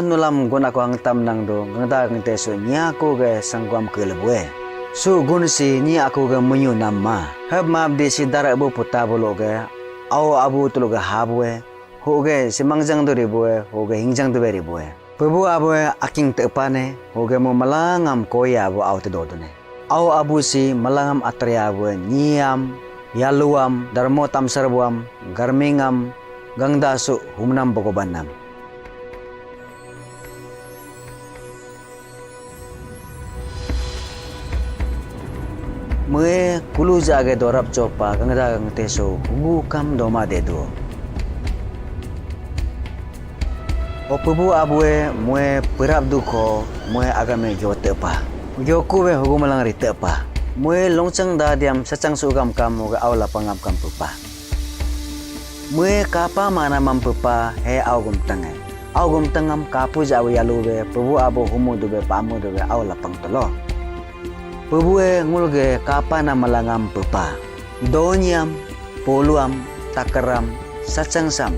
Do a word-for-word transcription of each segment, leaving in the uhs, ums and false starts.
Nulam gun aku hangtam nang do, gangda gangte su nyi aku ge sangguam ke lebue. Su gun si nyi aku ge menyu nam ma. Hep map di si darak bu puta bulu ge, au abu tulu ge habue, hu ge si mangjang du ribue, hu ge hingjang du be ribue. Pebu abue aking tepa ne, hu ge mu melangam koya abu au te dodu ne. Au abu si melangam atria abue nyiam, yaluam, darmo tamsar buam, garmingam, gangda su humnam bogobanam. Mue kulu jage dorap chopa gangda gangte so hugu kam doma dedu. O pebu abue mue perap dukho mue agame yo tepa. Yo kuwe hugu malang ri tepa. Mue longchang da diam sachang sugam kam muga au lapangam kam pepa. Mue kapa mana mam pepa he au gumtang e. Au gumtang am kapu ja au yalu be, pebu abu humu dube, pamu dube, au lapang telo. Pebu e ngul ge kapa na malangam pepa. Donyam, poluam, takaram, sachangsam,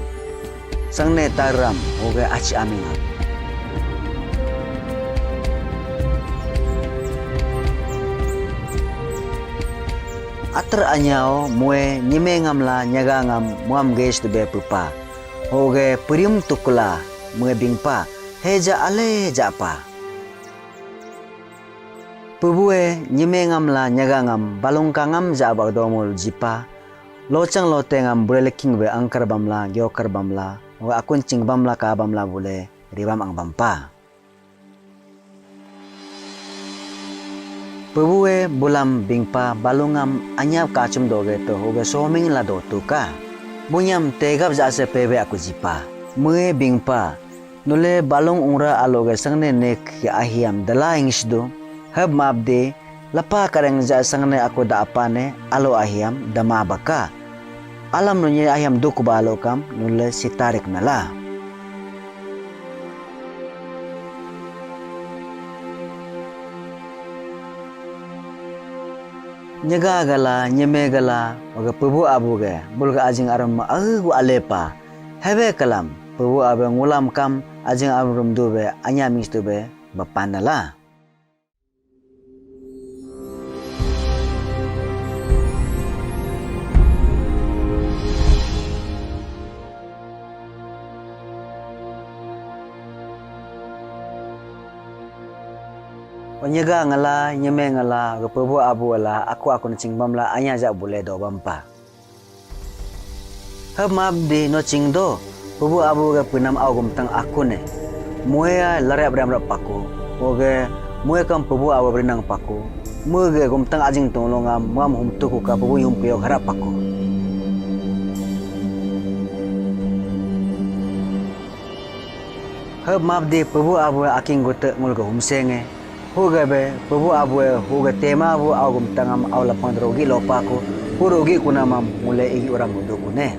sangne taram, hoge achi amingam. Atar anyao mue nyime ngam la nyaga ngam muam ges tebe pepa. Hoge perium tukula mue bingpa heja ale japa. Pebue nyime ngam la nyaga ngam balung kangam ja bak domul jipa. Lochang lote ngam bule leking be angkar bamla, gyokar bamla, hoge akun ching bamla ka bamla bule ribam ang bampa. Pebue bulam bingpa balungam anyap kachum doge to hoge soming la do tuka. Bunyam tegap ja se pebe aku jipa. Mue bingpa nule balung ungra alo ge sangne nek ahiam dala ingsidu. Hab map de lapa kareng ja sangne aku da apa ne alo ahiam dama baka. Alam nunye ahiam duk balo kam nule sitarik nala. Nyega gala, nyeme gala, waga pebu abu ge, bulga ajing arum agu alepa. Hebe kalam, pebu abu ngulam kam, ajing arum dube, anya mis dube, bapan nala. Onyega ngala, nyeme ngala, ga pebu abu ala, aku aku na chingbam la, anya ja bule do bampa. Hab map di no chingdo, pebu abu ga punam au gumtang aku ne. Mue a larap ram rap paku, oge mue kam pebu abu berinang paku, mue ga gumtang ajing tolong am, muam hum tuku ka pebu yum peyok harap paku. Hab map di pebu abu aking gute ngul ga humsenge. Huga be, pebu abue, huga tema bu au gumtangam au lapang rugi lopaku, hu rugi kunamam mule igi uram mudu kune.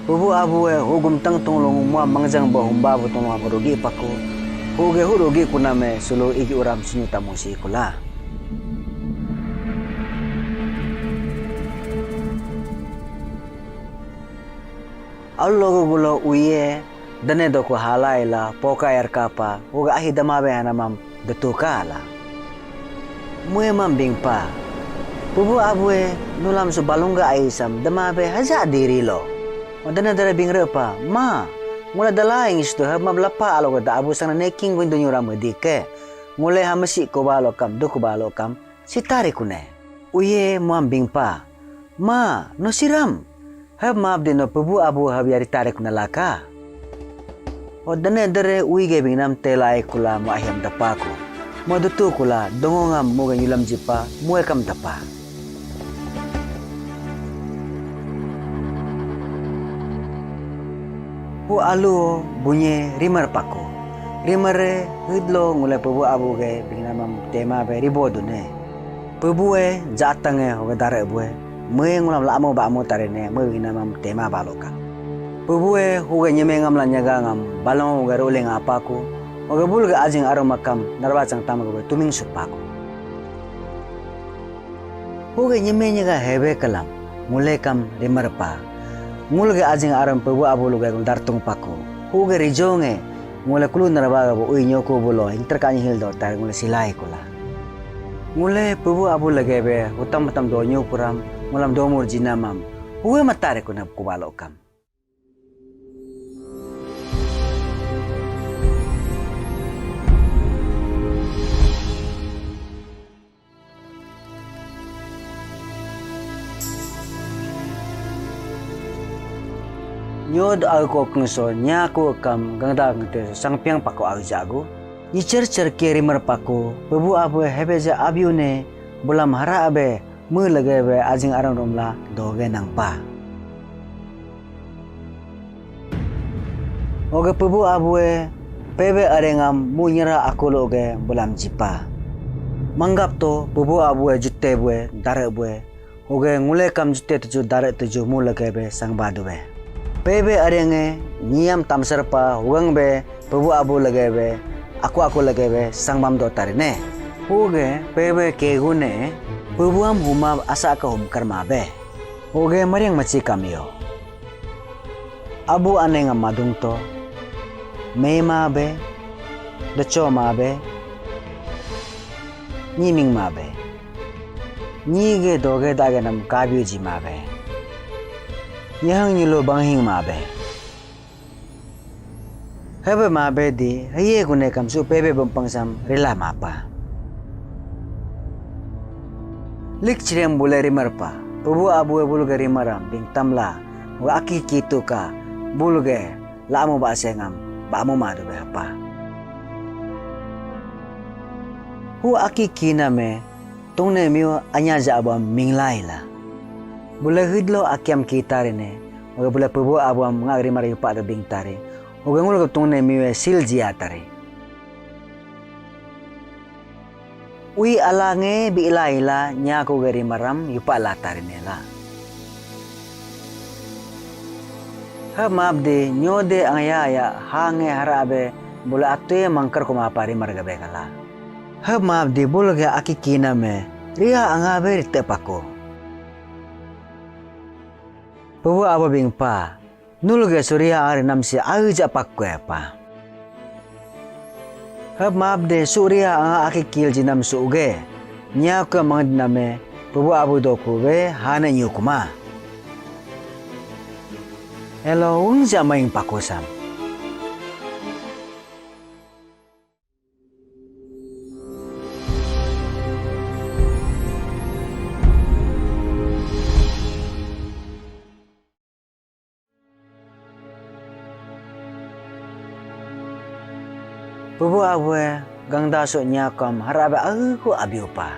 Pebu abue, hu gumtang tunglung mua mangjang ba humba bu tunglung rugi paku, huga hu rugi kuname sulu igi uram sunyu tamu si kula. Allogu gulo uye, dane doku halai la, poka erkapa, uga ahi damabe anamam detuka la. Mue mam bingpa. Pubu abue, nulam su balungga aisam, damabe haja diri lo. Dane dare bingrepa, ma, ngula dala ingis tu hab mab lapa aloga da abu sang neking gun dunyu ram dike. Ngule hamasi ko balo kam, duk balo kam, sitari kune. Uye mam bingpa. Ma, no siram. Hab map de no pebu abu hab yari tarik na laka. O dane dere ui ge bingnam telai kula mo ahiam dapaku. Mo dutu kula dongongam mo ge nyulam jipa mo ekam dapa. Hu alu bunye rimar paku. Rimare hidlo ngule pebu abu ge bingnamam tema be ribo dune. Pebue jatange hoge dare bue, mue ngulam lamo bamo tarine, mue winamam tema baloka. Pebue hoge nyeme ngam la nyaga ngam, balong hoge ruling apaku, hoge bulge ajing arum akam, narwa chang tam hoge tuming supaku. Hoge nyeme nyaga hebe kalam, ngule kam rimarpa. Ngulge ajing aram Prabhu Abu luge ngul dartung paku. Huge rijonge ngule kulu narbaga bo ui nyoko bulo inter kanyi hil do tar ngule silai kula. Ngule Prabhu Abu lege be hutam hutam do nyokuram ngulam domur jinamam. Huge matare kunap kubalo kam. Nyod au ko kengso nya ko kam gangda gangte sangpiang pako au jago. Nyicher cher ke rimer pako, Prabhu Abu hebe ja abiu ne bulam hara abe me lege be ajing aram rumla doge nangpa. Oge Prabhu Abu e pebe arengam mu nyera aku loge bulam jipa. Manggap to Prabhu Abu e jute bue dare bue. Oge ngule kam jute tuju dare tuju mu lege be sangba dube. Pebe arenge nyiam tamsar pa hugang be Prabhu Abu lege be aku aku lege be sangbam do tarine. Huge pebe kegune Prabhu am huma asa ke humkar ma be. Huge mariang machi kamio. Abu ane ngam madung to, mema be, decho ma be, nyiming ma be, nyi ge doge dage nam kabiu ji ma be, nyehang nyilo banghing ma be. Hebe ma be di, heye gune kam su pebe bempang sam rila ma pa. Lik chirem bule rimar pa, Prabhu Abu e bulge rimaram bing tamla, wa aki kitu ka, bulge lamu ba sengam, ba mu madu be pa. Hu aki kina me, tungne miu anya ja abam minglai la. Bule hidlo akiam kitari ne, oge bule Prabhu Abu am ngak rimar yupa do bing tari, oge ngul ke tungne miu e sil jia tari. Ui ala nge bi ila ila nyaku gari maram yupa la tarine la. Hab map de nyode angya ya ha nge hara abe bula atue mangkar kuma pari marga be kala. Hab map de bul ge aki kina me ria anga be rite pako. Prabhu Abu bing pa. Nulge Surya ari namsi aja pakke pa. Hab map de Surya anga aki kil jinam suge. Nya ke mang diname Prabhu Abu doku be hane nyukuma. Elo ungja maing pakusam. Prabhu Abu e gangda so nyakam harabe agu abiu pa.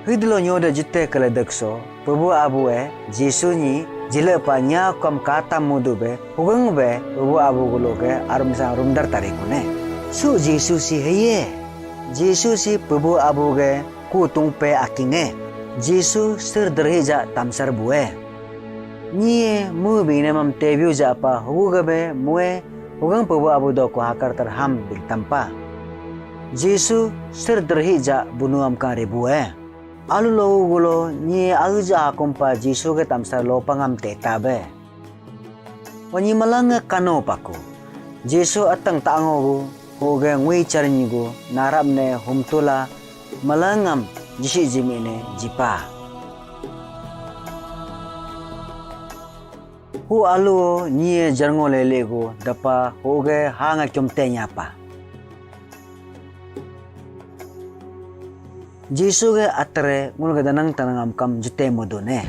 Hidlo nyode jite kele dekso, Prabhu Abu e Jisu nyi jile pa nyakam katam mudu be, hugang be Prabhu Abu gulo ke arum sang rumdar tari kune. Su Jisu si heye. Jisu si Prabhu Abu ge ku tungpe akinge. Jisu sir derhi ja tamsar bue. Nyie mu bine mam tebiu ja pa hugu gabe mue hugang Prabhu Abu doku hakar terham bing tampa. Jisu sir derhi ja bunu am kang ribu e. Alu lo gulo nyie alu ja hakum pa Jisu ge tamsar lo pangam teta be. Wanyi malang nge kano paku. Jisu atang tango gu, hoge ngui charnyi gu, narap ne humtula, malang ngam jisi jimi ne jipa. Hu alu o nyie jarngo lele gu, dapa hoge hanga kyum te nyapa. Jisu ge atre ngul ge danang tanang amkam jute mudune.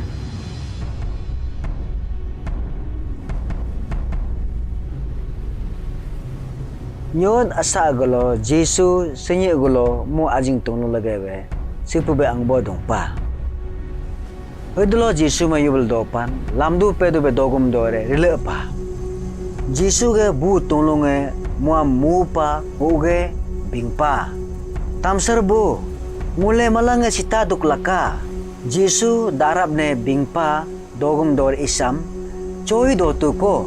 Nyod asa gelo Jisu senyi gelo mu ajing tunglu lege be sipu be angbo dungpa. Hidlo Jisu ma yubel dopan, lamdu pedu be dogum dore rile pa. Jisu ge bu tunglung e muam mu pa uge bingpa. Tamsar bu, ngule malang e sita duk laka. Jisu darap ne bingpa dogum dore isam, choi do tu ko,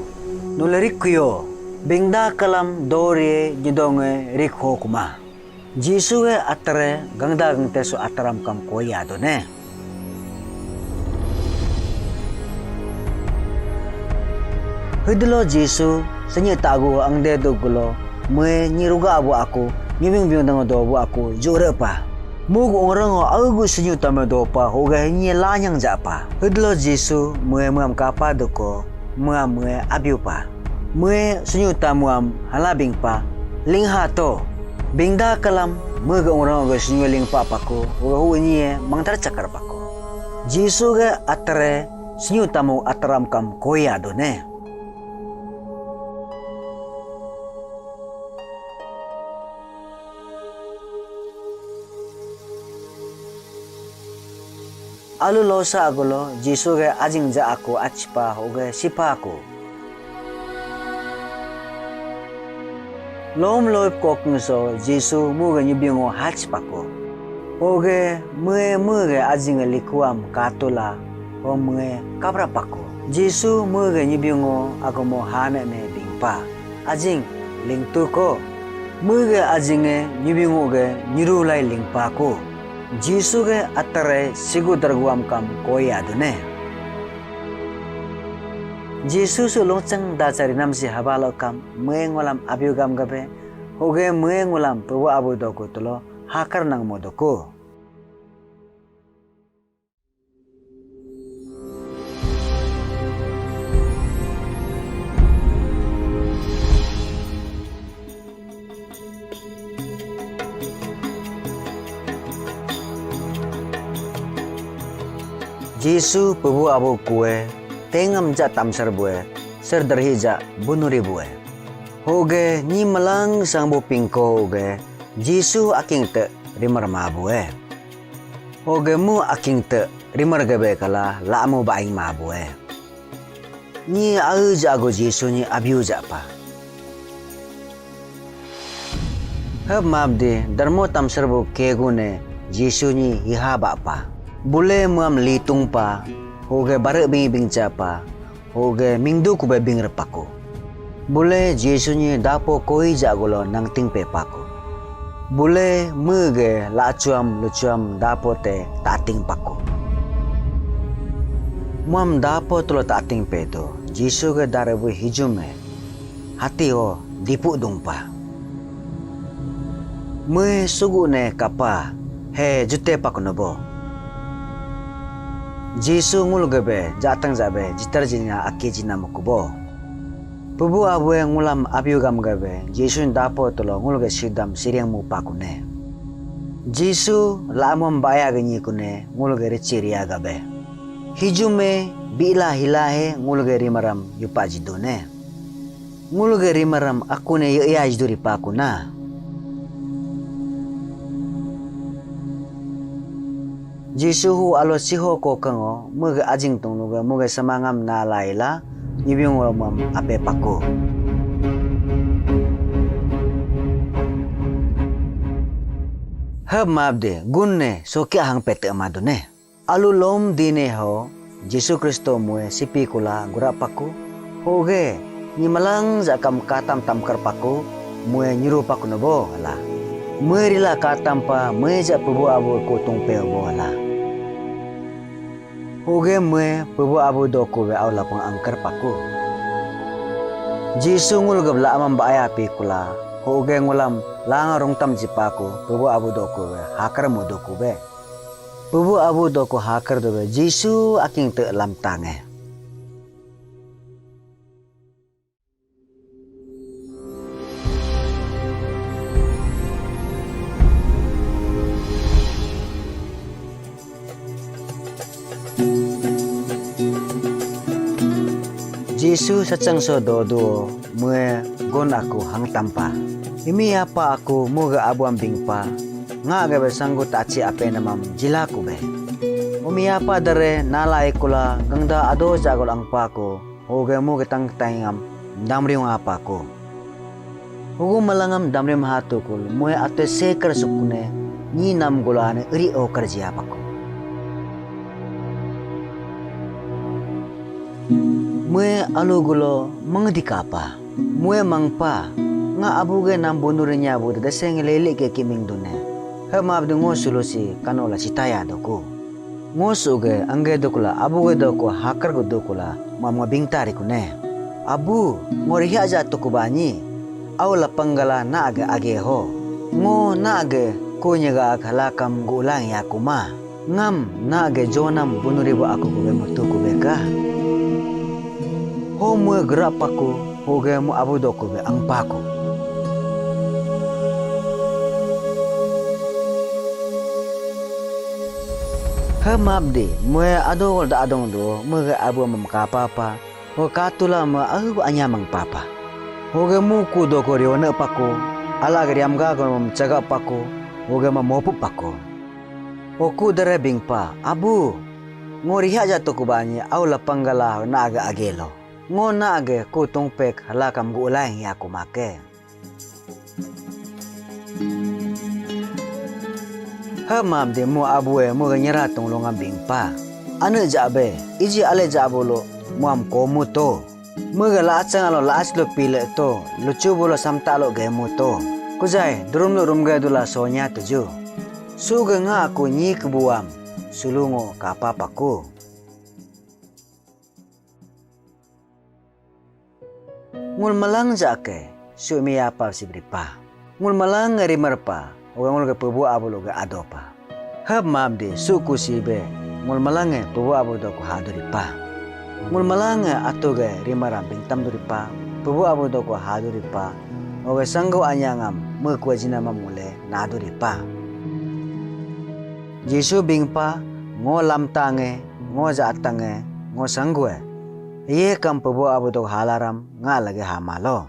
nule rik kuyo, bingda kalam dore nyidong e rik ho kuma. Jisu ge atre gangda gangte su ataram kam koi ado ne. Hidlo Jisu senyi tagu angde dugulo, mue nyi ruga abu aku, nyubing biung dang do abu aku, jure pa. Mugu orang agu senyu tame do pa, hoga nyi lanyang ja pa. Hidlo Jisu mue muam kapa duko, muam mue abiu pa. Mue senyu tamuam hala bing pa, lingha to. Bingda kalam, mue ga orang ga senyu lingpa paku, hoga hu nyi mangtar cakar paku. Jisu ga atare, senyu tamu ataram kam koya do ne. Alu losa agulo Jisu ge ajing ja aku achipa hoge sipa aku. Lom loip kokeng so Jisu muge nyubingo hachipako. Hoge mue muge ajing likuam katula ho mue kaprapako. Jisu muge nyubingo agomo hane ne bingpa. Ajing, lingtu ko. Muge ajinge nyubingo ge nyuru lai lingpa ko. Jisu ge atare sigu darguam kam koi adune. Jisu su longchang dachari namsi habalo kam mue ngulam abiu gam gabe, hoge mue ngulam pebu abu doku tulo hakar nang modoku. Jisu pebu abu kue, tengam ja tamsar bue, ser derhi ja bunuri bue. Hoge nyi melang sang bu pingko hoge, Jisu aking te rimar ma bue. Hoge mu aking te rimar gebe kala lamu baing ma bue. Nyi au ja agu Jisu nyi abiu ja pa. Hep map de darmo tamsar bu kegu ne Jisu nyi hiha ba pa. Bule muam litung pa, hoge bare bing bing ja pa, hoge mingdu kube bing repaku. Bule Jisu nyi dapo koi ja gulo nangting pe paku. Bule muge lachuam luchuam dapo te tating paku. Muam dapo tulo tating pe tu, Jisu ge dare bu hijum e. Hati ho dipu dungpa. Mue sugu ne kapa, he jute paku nobo. Jisu ngul gebe jatang jabe jitar jinya aki jina mukubo. Pubu abue ngulam abiu gam gabe, Jisu dapo tulo ngul ge sidam siriang mu pakune. Jisu lamam baya genyi kune ngul ge richiria gabe. Hijume bila hila he ngul ge rimaram yupa jidune. Ngul ge rimaram akune ye iya jiduri pakuna. Jisu hu alo siho ko kango, muge ajing tungnu ge muge samangam na laila, nyibyung romam ape paku. Hab mabde, gun ne, sokia hang pete madune. Alu lom dine ho, Jisu Kristo mue sipi kula gura paku, hoge, nyimalang jakam katam tamkar paku, mue nyuru paku nobo la. Mue rila katam pa, mue ja pubu abu ku tungpe obo la. Hoge mue pubu abu doku be au lapang angkar paku. Jisu ngul gabla amam ba aya pi kula, hoge ngulam langa rungtam jipaku, pubu abu doku be, hakar mu doku be. Pubu abu doku hakar dobe Jisu aking te lamtange. Jisu sachang so dodo mue gon aku hang tampa. Imi apa aku muga abuam bingpa. Nga gabe sanggu tachi ape namam jila kube. Umi apa dare nala ikula gangda ado jagol angpa ku, hoge mu getang taingam damriung apa ku. Hugu malangam damrium hatu kul, mue ate sekar sukune, nyi nam gulane eri okar ji apa ku. Mue alu gulo mengdika apa. Mue mangpa, nga abu ge nam bunur nya bu dede seng lele ke kiming dune. He map de ngo sulusi kano la citaya doku. Ngo su ge angge dokula abu ge doku hakar gu dokula mam nga bingtari kune. Abu, ngo rihya ja tuku banyi, au lapang gala na age age ho. Ngo na age ku nyega halakam gulang ya kuma. Ngam na age jonam bunuri bu aku kube mutu kube ka. Ho mu gerak paku, hoge mu abu doku be angpaku. He map di, mue ado gol da adong do, mege abu mem kapa pa, ho katula me ahu anyamang papa. Hoge mu ku do ko rione paku, ala ge riam ga go mem cegak paku, hoge mem mopup paku. Oku dere bingpa, abu, ngo riha ja tuku banyi au lapang gala na age age lo. Ngo na age ku tungpek halakam gu ulai ya ku make. He mam de mu abue mu ge nyera tung lungam bingpa. Ane ja be, iji ale ja bolo, muam komu to. Mege la achang alo la ach lo pile to, lucu bolo samta lo gemu to. Kujai, durum lo rum ge dula sonya tuju. Su ge nga aku nyi kebuam, sulungo kapa paku. Ngul malang ja ke, su mi apa si beripa. Ngul malang ngeri merpa, oga ngul ke pebu abu lo ge ado pa. Hab mabdi suku si be, ngul malange pebu abu doku haduri pa. Ngul malange atu ge rimaram bingtam duri pa, pebu abu doku haduri pa, oge sanggu anyangam mekua jinamam mule naduri pa. Jisu bingpa, ngo lamtange, ngo jatange, ngo sanggue. Ye kam pebu abu doku halaram nga lagi hamalo.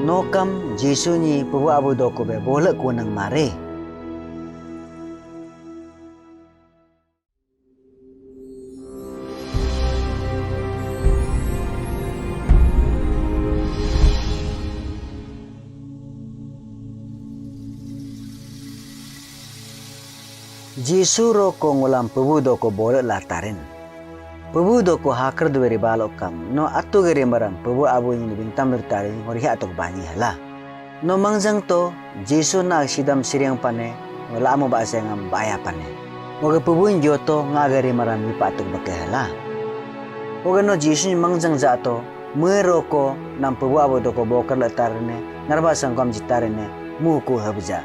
Nokam Jisu ni pebu abu doku be boleh kunang mare. Jisu roko ngulam pebu doko bole latarin. Pebu doko hakar duwe ribalo kam, no atu geri maram pebu abu nyi bingtam ritarin ngori atok banyi hala. No mangjang to, Jisu na sidam siriang pane, no lamo ba sengam baya pane. Oge pebu njo to nga geri maram mipa atok beke hala. Oge no Jisu mangjang ja to, mue roko nam pebu abu doko bokar letarine, narba sangkam jitarine, muku habja.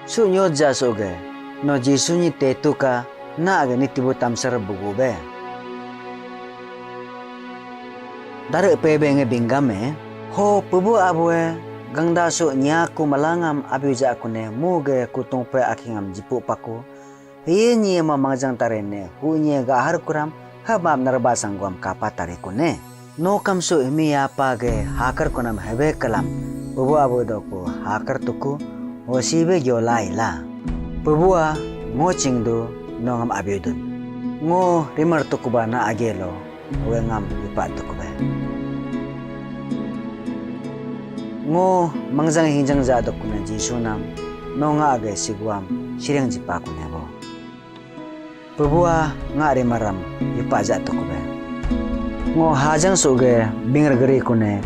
Su nyot ja su ge, no Jisu nyi tetu ka, na ge nitibu tamsar bugu be. Dare pebe nge bingame, ho pebu abu e, gangda su nyaku malangam abu ja kune, mu ge kutung pe akingam jipu paku, Hiye nyi ma mangjang tare ne, hu nyi ga har kuram, ha map narba sangguam kapa tare kune. No kam su himi apa ge hakar kunam hebe kalam, pebu abu doku hakar tuku, o sibe gyo lai la. Pebu a, ngo chingdu, no ngam abiudun. Ngo rimar tuku ba na age lo, Oge ngam ipa tukube. Ngo mangjang hingjang ja dokune Jisu nam, no nga age siguam siriang jipa kune bo. Pebua nga ari maram ipa ja tukube. Ngo hajang su ge binger geri kune,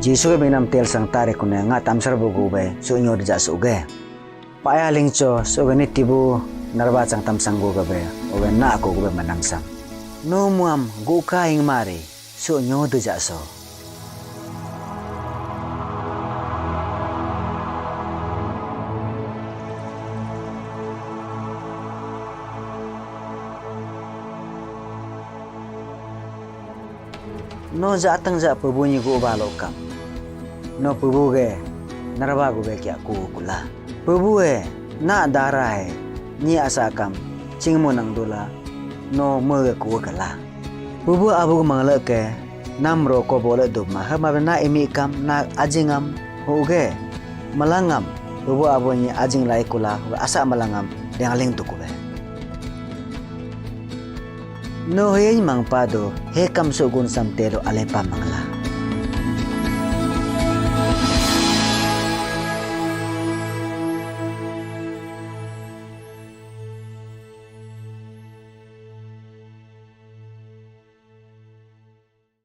Jisu ge bingnam tel sang tare kune nga tamsar bugu be su nyo ja su ge. Paya lingcho, so gani tibu narba chang tam sanggu gabe, obe na aku gube manam sam. No muam guka ing mari, so nyo deja so. No ja atang ja pebu nyi gu balo kam. No pebu ge narba gu be kya ku kula. Pebu e na dara e nyi asa kam chingmu nang dula no me ge ku kala. Pebu abu ge mangle ke nam ro ko bole dup ma ha ma na imi kam na ajingam hu ge malangam pebu abu nyi ajing lai kula hu asa malangam dengling tuku be. No hei mangpa do, he kam su gun sam te do ale pa mangla.